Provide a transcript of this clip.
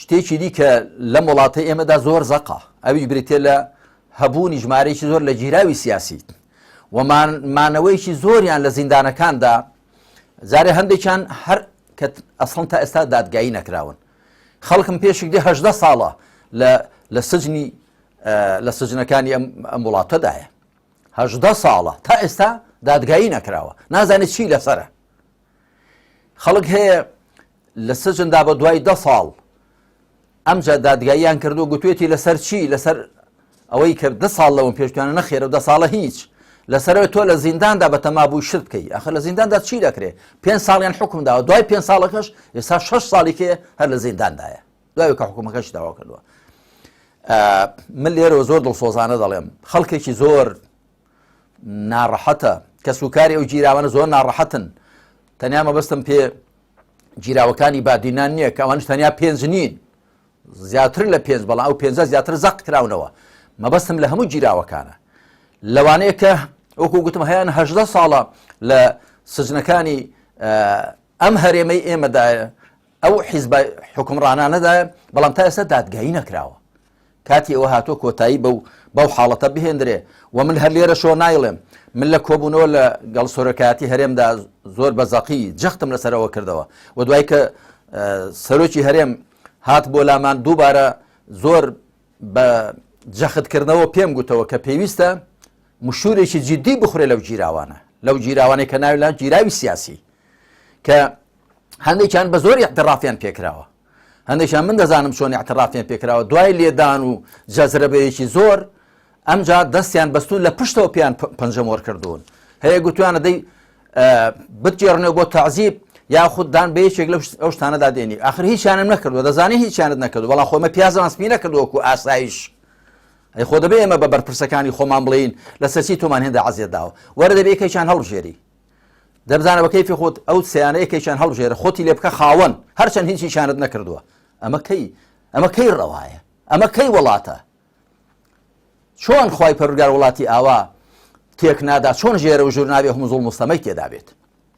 شتێکی دی کە لەم وڵاتەی ئێمەدا زۆر زەقە ئەویش بریتیە لە هەبوونی ژمارەیەکی زۆر لە گیراوی سیاسی و مانەوەیەکی زۆریان لە زیندانەکاندا جارێ هەندێکیان هەر کە ئەسڵن تا ئێستا دادگایی نەکراون خەڵکم پێشک دێ هەدە ساڵە لە لە سجنی لە سجنەکانی ئەم وڵاتەدایە هەدە ساڵە تا ئێستا دادگایی نەکراوە نازانێت چی لەسرە خەڵک هەیە لە سجندا بە دوای دە ساڵ ئەمجا دادگاییان کردو گوتوێتی لەسەر چی لەسەر ئەوەی کە دە ساڵ لەوە پێشتوانە نەخێرە و دە ساڵە هیچ لەسەرەوەی تۆ لە زینداندا بەتەما بووی شت بکەی ئەخر لە زینداندا چی دەکرێ پێ ساڵیان حکوم داوە دوای پێ ساڵەکەش ئێستا شش ساڵی کێ هەر لە زینداندایە دوای کە حکومەکەش داوا کردووە من لێرەوە زۆر دڵسۆزانە دەڵێم خەڵکێکی زۆر ناڕەحەتە کەسوکاری ئەو گیراوانە زۆر ناڕەحەتن تەنیا مەبەستم پێ گیراوەکانی بادینان نییە کە ئەوانش تەنیا پێنج نین زیاتر لە پێنج بەڵام ئەو پێنجە زیاتر زەق کراونەوە مەبەستم لە هەموو گیراوەکانە لەوانەیە کە وەکو گوتم هەیان هەژدە ساڵە لە سجنەکانی ئەم هەرێمەی ئێمەدا ئەو حیزبە حوکمڕانانەدایە، بەڵام تا ئێستا دادگایی نەکراوە. کاتی ئەوە هاتووە کۆتایی بەو بەو حاڵەتە بهێندرێ و من هەر لێرەشەوە نایڵێم من لە کۆبوونەوە لە گەڵ سەرۆکایەتی هەرێمدا زۆر بە زەقی جەختم لەسەرەوە کردەوە و دوای کە سەرۆکی هەرێم هات بۆ لامان دووبارە زۆر بە جەختکردنەوە پێم گوتەوە کە پێویستە مشوورێکی جدی بخورێ لەو گیراوانە لەو گیراوانەی کە ناوی لە گیراوی سیاسی کە هەندێکیان بە زۆر اعترافیان پێکراوە هەندێکیان من دەزانم چۆن اعترافیان پێکراوە دوای لێدان و جەزرەبەیەکی زۆر ئەمجا دەستیان بەستون لە پشتەوە پێیان پەنجەمۆر کردوون هەیە گوتویانە دەی بتگێڕنەوە بۆ تعزیب یاخود دان بە یەکێک لە ئەو شتانەدا دێنی آخر هیچیانم نەکردووە دەزانی هیچیانت نەکردو بەڵام خۆمە پیازمان سپی نەکردووە وەکو ئاسایش ئەی خۆ دەبێ ئێمە بە بەرپرسەکانی خۆمان بڵێین لەسەر چی تۆمان هێندە عەزیەت داوە وەرە دەبێ یەکێکیان هەڵبژێری دەبزانە بە کەیفی خۆت ئەو سیانە یەکێکیان هەڵبژێرە خۆتی لێ بکە خاوەن هەرچەند هیچیشانت نەکردووە ئەمە کەی ئەمە کەی ڕەوایە ئەمە کەی وڵاتە چۆن خی پەرگار وڵاتی ئاوا تێک نادا چۆن ژێرە و ژوور نابێ هەموو زوڵم و ستەمەی تێدا بێت.